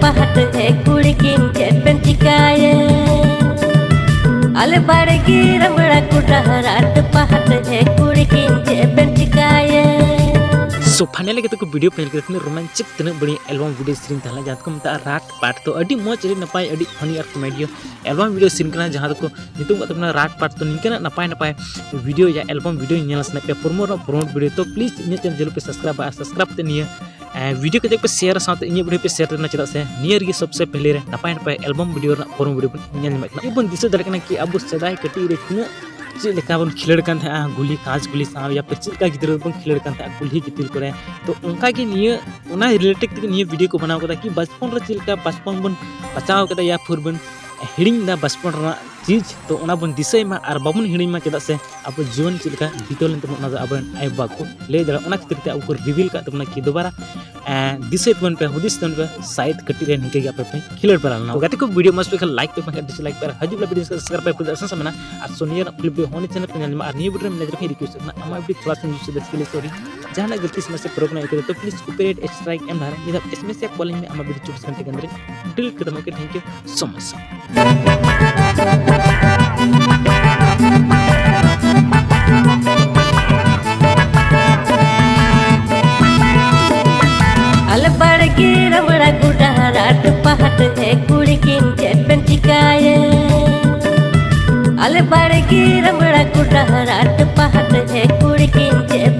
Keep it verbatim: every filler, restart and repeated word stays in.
ᱯᱟᱦᱟᱴ ᱮ ᱠᱩᱲᱤ ᱠᱤᱱ ᱪᱮᱫ ᱵᱮᱱ ᱪᱤᱠᱟᱭᱮ? ᱟᱞᱮ ᱵᱟᱲᱜᱮ ᱨᱟᱢᱲᱟ ᱜᱚᱰᱟ ᱨᱟᱴ ᱯᱟᱦᱟᱴ ᱮ ᱠᱩᱲᱤ ᱠᱤᱱ ᱪᱮᱫ ᱵᱮᱱ ᱪᱤᱠᱟᱭᱮ? So finally ᱜᱟᱛᱮ ᱠᱚ, ᱵᱷᱤᱰᱤᱭᱳ ᱯᱮ ᱧᱮᱞ ᱠᱮᱫᱟ, ᱛᱤᱱᱟᱹᱜ ᱨᱳᱢᱟᱱᱪᱚᱠ, ᱛᱤᱱᱟᱹᱜ ᱵᱟᱹᱲᱤᱡ ᱮᱞᱵᱟᱢ ᱵᱷᱤᱰᱤᱭᱳ ᱥᱮᱨᱮᱧ ᱛᱟᱦᱮᱸ ᱞᱮᱱᱟ, ᱡᱟᱦᱟᱸ ᱫᱚᱠᱚ ᱢᱮᱛᱟᱜᱼᱟ ᱨᱟᱴ ᱯᱟᱴ᱾ ᱛᱚ ᱟᱹᱰᱤ ᱢᱚᱡᱽ, ᱟᱹᱰᱤ ᱱᱟᱯᱟᱭ, ᱟᱹᱰᱤ ᱯᱷᱟᱱᱤ ᱟᱨ ᱠᱚᱢᱮᱰᱤᱭᱟᱱ ᱮᱞᱵᱟᱢ ᱵᱷᱤᱰᱤᱭᱳ ᱥᱮᱨᱮᱧ ᱠᱟᱱᱟ, ᱡᱟᱦᱟᱸ ᱫᱚᱠᱚ ᱧᱩᱛᱩᱢ ᱠᱟᱜ ᱛᱟᱵᱚᱱᱟ ᱨᱟᱴ ᱯᱟᱴ᱾ ᱛᱚ ᱱᱤᱝᱠᱟᱱᱟᱜ ᱱᱟᱯᱟᱭ ᱱᱟᱯᱟᱭ ᱵᱷᱤᱰᱤᱭᱳ ᱭᱟ ᱮᱞᱵᱟᱢ ᱵᱷᱤᱰᱤᱭᱳ ᱧᱮᱞ ᱥᱟᱱᱟᱭᱮᱫ ᱯᱮᱭᱟ, ᱯᱨᱳᱢᱳ ᱨᱮᱱᱟᱜ ᱯᱨᱳᱢᱳ ᱵᱷᱤᱰᱤᱭᱳ, ᱛᱚ ᱯᱞᱤᱡᱽ ᱤᱧᱟᱹᱜ ᱪᱮᱱᱮᱞ ᱡᱟᱹᱨᱩᱲ ᱯᱮ ᱥᱟᱵᱥᱠᱨᱟᱭᱤᱵᱟ ᱟᱨ ᱥᱟᱵᱥᱠᱨᱟᱭᱤᱵ ᱛᱮ ᱱᱤᱭᱟᱹ ᱵᱷᱤᱰᱤᱭᱳ ᱠᱚ ᱡᱟᱛᱮ ᱯᱮ ᱥᱮᱭᱟᱨᱟ, ᱥᱟᱶᱛᱮ ᱤᱧᱟᱹᱜ ᱵᱷᱤᱰᱤᱭᱳ ᱯᱮ ᱥᱮᱭᱟᱨ ᱨᱮᱱᱟ, ᱪᱮᱫᱟᱜ ᱥᱮ ᱱᱤᱭᱟᱹ ᱨᱮᱜᱮ ᱥᱚᱵᱥᱮ ᱯᱮᱦᱞᱮ ᱨᱮ ᱱᱟᱯᱟᱭ ᱱᱟᱯᱟᱭ ᱮᱞᱵᱟᱢ ᱵᱷᱤᱰᱤᱭᱳ ᱨᱮᱱᱟᱜ ᱯᱨᱳᱢᱳ ᱵᱷᱤᱰᱤᱭᱳ ᱵᱚᱱ ᱧᱮᱞ ᱧᱟᱢᱮᱫ ᱠᱟᱱᱟ᱾ ᱟᱵᱚ ᱵᱚᱱ ᱫᱤᱥᱟᱹ ᱫᱟᱲᱮᱭᱟᱜ ᱠᱟᱱᱟ ᱠᱤ ᱟᱵᱚ ᱥᱮᱫᱟᱭ ᱠᱟᱹᱴᱤᱡ ᱨᱮ ᱛᱤᱱᱟᱹᱜ ᱪᱮᱫ ᱞᱮᱠᱟ ᱵᱚᱱ ᱠᱷᱮᱞᱳᱰ ᱠᱟᱱ ᱛᱟᱦᱮᱸᱜᱼᱟ, ᱜᱩᱞᱤ ᱠᱟᱸᱪ ᱜᱩᱞᱤ ᱥᱟᱶ ᱭᱟ ᱯᱷᱤᱨ ᱪᱮᱫ ᱞᱮᱠᱟ ᱜᱤᱫᱽᱨᱟᱹ ᱵᱚᱱ ᱠᱷᱮᱞᱳᱰ ᱠᱟᱱ ᱛᱟᱦᱮᱸᱜᱼᱟ ᱠᱩᱞᱦᱤ ᱜᱤᱛᱤᱞ ᱠᱚᱨᱮ᱾ ᱛᱚ ᱚᱱᱠᱟ ᱜᱮ ᱱᱤᱭᱟᱹ ᱚᱱᱟ ᱨᱤᱞᱮᱴᱮᱰ ᱛᱮᱜᱮ ᱱᱤᱭᱟᱹ ᱵᱷᱤᱰᱤᱭᱳ ᱠᱚ ᱵᱮᱱᱟᱣ ᱠᱟᱫᱟ ᱠᱤ ᱵᱟᱪᱯᱚᱱ ᱨᱮ ᱪᱮᱫ ᱞᱮᱠᱟ ᱵᱟᱪᱯᱚᱱ ᱵᱚᱱ ᱵᱟᱪᱟᱣ ᱠᱟᱫᱟ ᱭᱟ ᱯᱷᱤᱨ ᱵᱚᱱ ᱦᱤᱲᱤᱧ ᱮᱫᱟ ᱵᱟᱪᱯᱚᱱ ᱨᱮᱱᱟᱜ ᱪᱤᱡᱽ᱾ ᱛᱚ ᱚᱱᱟ ᱵᱚᱱ ᱫᱤᱥᱟᱹᱭ ᱢᱟ ᱟᱨ ᱵᱟᱵᱚᱱ ᱦᱤᱲᱤᱧ ᱢᱟ, ᱪᱮᱫᱟᱜ ᱥᱮ ᱟᱵᱚ ᱡᱤᱭᱚᱱ ᱪᱮᱫ ᱞᱮᱠᱟ ᱵᱤᱛᱟᱹᱣ ᱞᱮᱱ ᱛᱟᱵᱚᱱᱟ ᱚᱱᱟ ᱫᱚ ᱟᱵᱚᱨᱮᱱ ᱟᱭᱳᱼᱵᱟᱵᱟ ᱠᱚ ᱞᱟᱹᱭ ᱫᱟᱲᱮᱭᱟᱜᱼᱟ᱾ ᱚᱱᱟ ᱠᱷᱟᱹᱛᱤᱨ ᱛᱮ ᱟᱵᱚ ᱠᱚ ᱨᱤᱵᱤᱞ ᱠᱟᱜ ᱛᱟᱵᱚᱱᱟ ᱠᱤ ᱫᱩᱵᱟᱨᱟ ᱮᱸ, ᱫᱤᱥᱟᱹᱭ ᱛᱟᱵᱚᱱ ᱯᱮ, ᱦᱩᱫᱤᱥ ᱛᱟᱵᱚᱱ ᱯᱮ, ᱥᱟᱭᱮᱫ ᱠᱟᱹᱴᱤᱡ ᱨᱮ ᱱᱤᱝᱠᱟᱹ ᱜᱮ ᱟᱯᱮ ᱯᱮ ᱠᱷᱮᱞᱳᱰ ᱵᱟᱲᱟ ᱞᱮᱱᱟ᱾ ᱜᱟᱛᱮ ᱠᱚ, ᱵᱷᱤᱰᱤᱭᱳ ᱢᱚᱡᱽ ᱯᱮ ᱠᱷᱟᱱ ᱞᱟᱭᱤᱠ ᱯᱮ, ᱵᱟᱝᱠᱷᱟᱱ ᱰᱤᱥᱞᱟᱭᱤᱠ ᱯᱮ, ᱟᱨ ᱦᱤᱡᱩᱜ ᱞᱟᱹᱜᱤᱫ ᱥᱟᱵᱥᱠᱨᱟᱭᱤᱵ ᱯᱮ, ᱟᱥᱟᱱ ᱥᱟᱢᱟᱱᱟ᱾ ᱟᱨ ᱥᱳᱱᱤᱭᱟ ᱨᱮᱱᱟᱜ ᱯᱷᱤᱞᱤᱯ ᱵᱷᱤᱰᱤᱭᱳ ᱦᱚᱸ ᱪᱮᱱᱮᱞ ᱯᱮ ᱧᱮᱞ ᱧᱟᱢᱟ᱾ ᱟᱨ ᱱᱤᱭᱟᱹ ᱵᱷᱤᱰᱤᱭᱳ ᱨᱮ ᱢᱮᱱᱟᱜ ᱨᱮᱦᱚᱸ ᱨᱤᱠᱩᱭᱮᱥᱴ ᱠᱟᱱᱟ, ᱟᱢᱟᱜ ᱵᱷᱤᱰᱤᱭᱳ ᱛᱷᱚᱲᱟ ᱥᱟ ᱧᱩ ᱥᱮ ᱵᱮᱥ ᱜᱮ ᱞᱟᱹᱭ, ᱥᱚᱨᱤ, ᱡᱟᱦᱟᱱᱟᱜ ᱜᱟᱹᱞᱛᱤ ᱥᱚᱢᱚᱥᱥᱟ ᱯᱨᱚᱵᱞᱮᱢ ᱟᱹᱭᱠᱟᱹᱣ ᱫᱟ, ᱛᱚ ᱯᱞᱤᱡ ᱠᱚᱯᱤᱨᱟᱭᱤᱴ ᱥᱴᱨᱟᱭᱤᱠ ᱮᱢ ᱞᱟᱦᱟ ᱨᱮ ᱢᱤᱫ ᱫᱷᱟᱣ ᱮᱥ ᱮᱢ ᱮᱥ ᱭᱟ ᱠᱚᱞ ᱤᱧ ᱢᱮ, ᱟᱢᱟᱜ ᱵᱷᱤᱰᱤᱭᱳ ᱪᱚᱵᱵᱤᱥ ᱜᱷᱚᱱᱴᱟ ᱠᱮ ᱟᱱᱫᱟᱨ ᱤᱧ ᱰᱤᱞᱤᱴ ᱠᱟᱛᱟᱢᱟ᱾ ᱳᱠᱮ, ᱛᱷᱮᱝᱠ ᱭᱩ ᱥᱳ ᱢᱟᱪ᱾ ᱟᱞᱮ ᱵᱟᱲᱜᱮ ᱨᱟᱢᱲᱟ ᱜᱚᱰᱟ ᱨᱟᱴ ᱯᱟᱦᱟᱴ ᱮ ᱠᱩᱲᱤ ᱠᱤᱱ ᱪᱮᱫ ᱵᱮᱱ ᱪᱤᱠᱟᱭᱮ? ᱟᱞᱮ ᱵᱟᱲᱜᱮ ᱨᱟᱢᱲᱟ ᱜᱚᱰᱟ ᱨᱟᱴ ᱯᱟᱦᱟᱴ ᱮ ᱠᱩᱲᱤ ᱠᱤᱱ ᱪᱮᱫ